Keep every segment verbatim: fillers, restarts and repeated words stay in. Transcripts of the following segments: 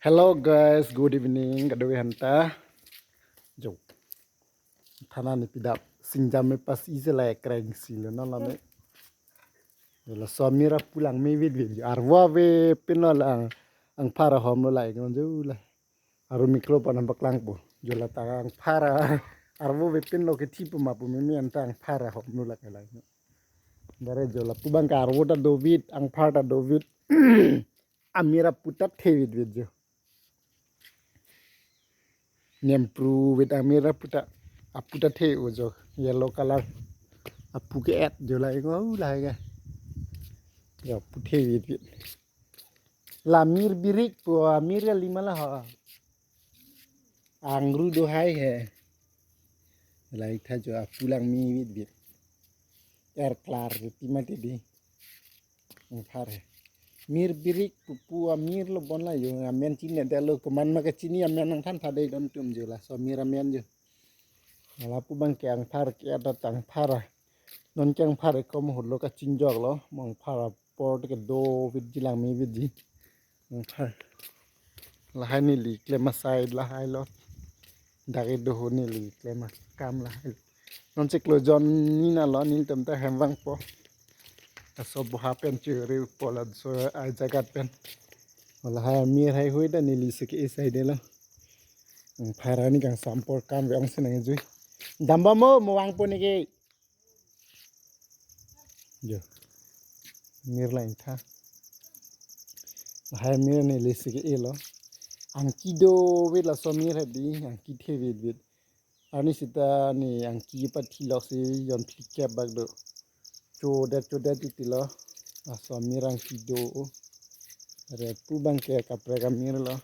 Hello guys, good evening. Kadokave aphanta. Jo. Thana ni pidap singjam me pas isi la ekreng si lo na la me. Jo, laso amir apu langme vit vit jo. Arvo avepin lo la ang, angphar ahom lo la iknon jo la. Aru miklo panam paklangpo. Jo la ta angphar a-, arvo avepin lo kethipo ma pu meme anta angphar ahom lo la ke la iknon. Bare jo lapu abang ke arvo ta dovit, angphar ta dovit. Amir apu ta thevit vit jo. Nempru vit amir apu ta, apu ta the-o jo, yellow color. Apu ke-et jo la iknon la ke. Jo apu thevit vit. La mir birik pu amir ya lima la ho. Angru do hai he. La ik tha jo apu langme vit vit. Er klar vit ti mati di. Angphar he. Mir birik pupu amir lo bon la jo amen chinine det lo komat ma kachini amen nangthan tha dei don tum jo laso amir amen jo. Lapu abang ke angphar ke ada tang phar a. Non ke angphar kom holo kachingjok lo, mo angphar apor ke dovit ji langme vit ji. Angphar. Lahai neli klem asai lahai lo. Dak kedo ho neli klem akam lahai lo. Non chiklo jon ni na lo nelitum ta hem vangpo. Laso boha pen chiri po laso ajagat pen. Lahai amir hai hui ta neli si ke-e sai det lo. Angphar ani kangsampor kam ve ong si nangjui. Damba mo, mo vangpo ne ke. Jo. Mir la ik tha. Lahai amir neli si ke-e lo. Angki dovit laso amir hedi, angki thevit vit. Arni sita ne angki pathi lok si jon phlikep bak do. Chodet chodet titi lo. Laso amir angki do. Are pu abang ke kaprek amir lo.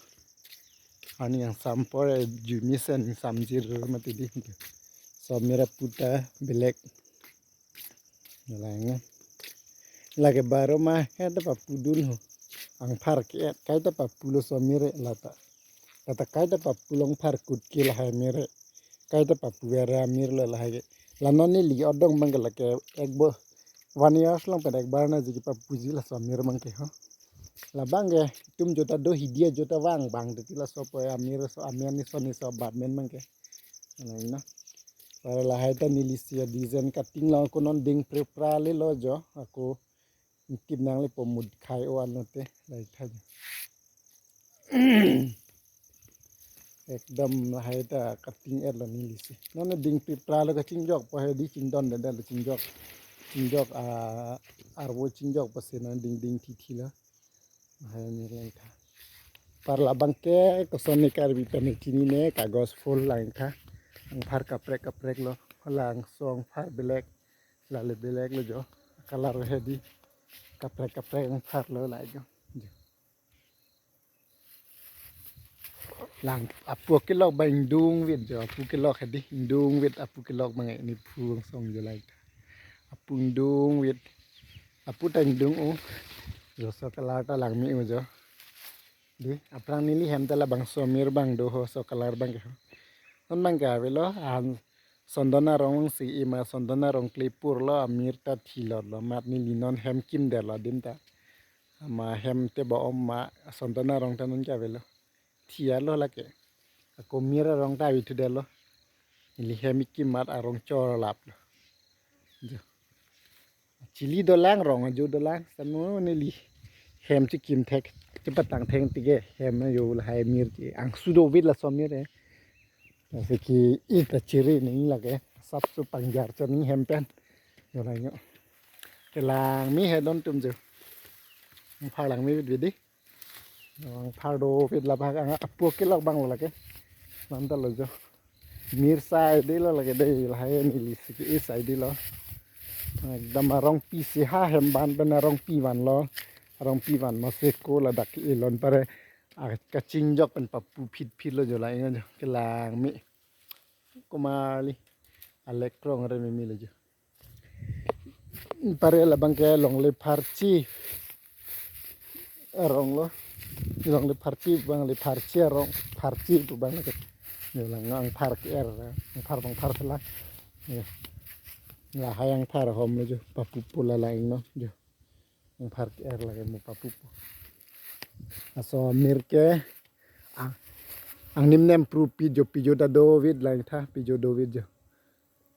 Arni kangsampor e jumi sen samjir mati di. Laso amir apu ta belek. Lang. Lake baro ma he ta papu dun ho. Angphar ke-et kaita papu lo laso amir la ta. La ta kaita papu lo angphar kut ke lahai amir. Kaita papu ver amir lo lahai ke. La non neli odong abang ke lake ek bo one years along pen ek bar na ji kepapuji laso amir abang ke ho. La abang ke itum jo ta do hidi ajo ta vang abang titi laso po amir so amen ni so ni so abang men abang ke. Lang na. Para lahai ta neli si a design cutting lo ko non ding prepra le lo jo. Ako ikim nanglepo mut khai o anlote la ik tha jo. Ekdom lahai ta cutting er lo neli si. Non ding prepra lo kachingjok po hedi chingdon det det lo chingjok. Chingjok a arvo chingjok po si non ding ding thithi lo. Lahai amir la ik tha. Par la abang ke koson ne Karbi pen chinine kagos phul la ik tha. Angphar kaprek kaprek lo. Langso angphar belek. Lale belek lo jo. Color hedi. Kaprek kaprek angphar lo la jo. Jo. Lang apu kelok abang ingdung vit jo. Apu kelok hedi. Ingdung vit apu kelok abang ne phu angsong jo la ik tha. Apu ingdung vit. Apu ta ingdung o. Jo laso color ta langme o jo. Di, aphrang neli hem ta labangso amir abang do ho, laso color abang ke ho. Non abang ke avelo, an sondon arong si ima sondon arong klepur lo, amir ta thilot lo, mat neli non hem kim det lo adim ta. Ama hem te ba om ma sondon arong ta non ke avelo. Thia lo lake. Ako mir arong ta avi thu det lo. Neli hem ikim mat arong chor lap lo. Jo. Chili dolang rong ajo dolang. Sanu neli hem chikim thek. Chepatang theng tike hem jo lahai mir chi. Angsu dovit laso amir e. Lasi ke-e ta chiri ning lake. Sap su pangjar cho ning hem pen. Jo la jo. Kelang me he don tum jo. Angphar langme vit vit di. Angphar dovit labang ang apu kelok abang lo lake. Manta lo jo. Mir sai di lo lake dei lahai neli si ke-e sai di lo. Ekdom arongpi si ha hem ban pen arongpi van lo. Arongpi van ma se ko ladak ke-e lon pare. A kachingjok pen papu phit phit lo jo la inga jo. Kelang me. Komarli. Alek krong re me me lo jo. Pare labang ke longle pharchi arong lo. Longle pharchi abang le pharchi arong pharchi pu abang ke. Yo lang angphar ke-er, angphar abang phar sela. Yo. Lahai angphar ahom lo jo papu pu la lang no jo. Angphar ke-er lake mo papu pu. Laso amir ke Angnim nem pru pijo pijo ta do vit lang tha, pijo do vit jo.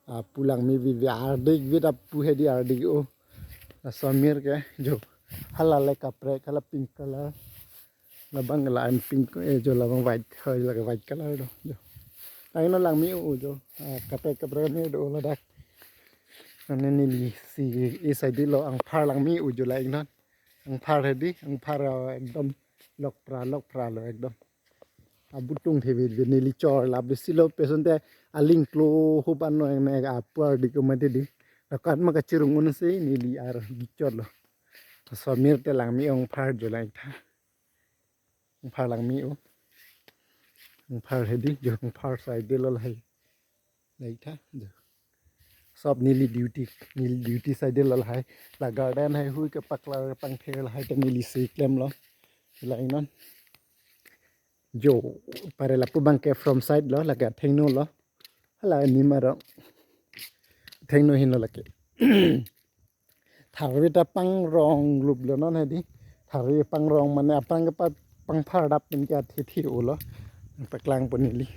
Apu langme vit vit, ardik vit apu hedi, ardik o. Laso amir ke jo. Hala le kaprek, hala pink color. Labang la an pink, eh, jo labang white, hoi la white color do jo. Laino langme o jo. Ah, kaprek kaprek ne do ladak. Ane neli si e side lo, angphar langme o jo la ingnon. Angphar hedi, angphar, ah, ekdom lokpra lokpra lo ekdom. Abutung thevit vit, neli chor lap di silo, pesonte aling klo hup ano ene apu ardik o mati di. Lakan ma kachirung un si neli ardik chor lo. Laso amir te langme o, angphar jo lang tha. Angphar langme o. Angphar hedi jo, angphar side lo lahai. Lahai tha jo. Sob neli duty, neli duty side lo lahai. La garden hai hui kepaklar pangther lahai ta neli si klem lo. Laino. Jo, pare lapu abang ke front side lo, lake athengno lo. Hala ni maro. Athengno hin lo lake. Tharve ta pangrong lup lo non hedi. Tharve pangrong mane aphrang kepat pangphar dap pen ke athe the o lo. Paklang po neli.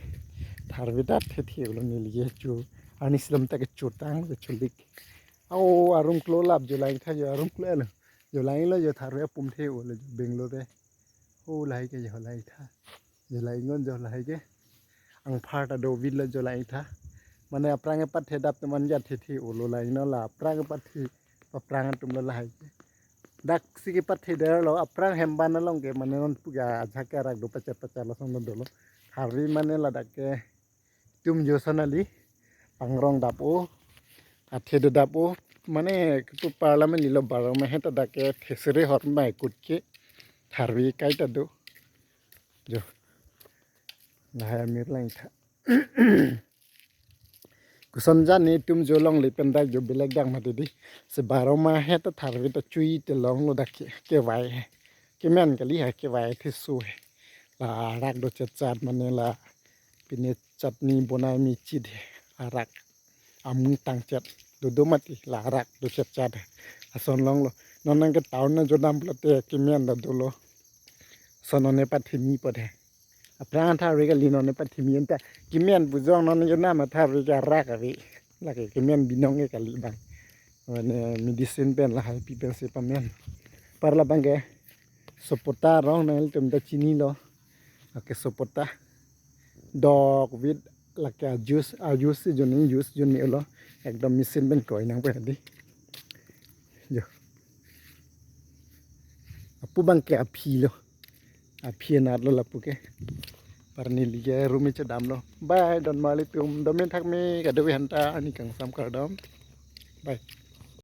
Tharve ta athe the o lo neli ke chu. Arni silom ta kechotang kecholik. Ao arum klo lap jo lang tha jo, arum klo lo. Jo lang lo jo, tharve apum the o lo jo, Bangalore te. O lahai ke jo lahai tha. Jo la ingnon jo lahai ke. Angphar ta do vit lo jo lang tha. Mane aphrang kepathe dap teman ja the the o lo, laino la aphrang kepathe, aphrang atum lo lahai ke. Dak si kepathe der lo, aphrang hemban along ke mane non puja ajak ke arak do pachat pachat lo, sono dolo. Tharve mane ladak ke tum jo sonali pangrong dap o. Athe do dap o. Mane kepu parliament lilo, Baromah ta dak ke thesere hor mai kut ke tharve kai ta do. Jo. Lahai amir lang tha. Koson jani tum jo longle pen dak jo belek dak mati di. Si Baromah ta tharve ta chui te long lo dak ke, kevai he. Kemen kali he, kevai the su he. La arak do chat chat mane la pine chutney bonai mi chit he. Arak amung tang chat. Dodo mati la arak do chat chat he. Ason long lo. Non nang ke town na jo dam pulote kemen ta dolo. Sono ne pathimi po de. Aphrang tharve kali, non ne pathimi anta. Kemen pu jong non jo nam tharve ke arak ave. Lake kemen binong ke kali bang. Mane medicine pen lahai pi pen si pamen. Par labang ke sapota arong nanglitum ta chini lo. Lake sapota. Dok vit lake a juice, a juice si joni, juice joni lo. Ekdom machine pen koi nang pen di. Jo. Apu abang ke aphi lo. Aphi anat lo lapu ke. Par neli ke room chedam lo. Bye, don marli tum, domin thak me, kadokave aphan ta ani kangsam kardom. Bye.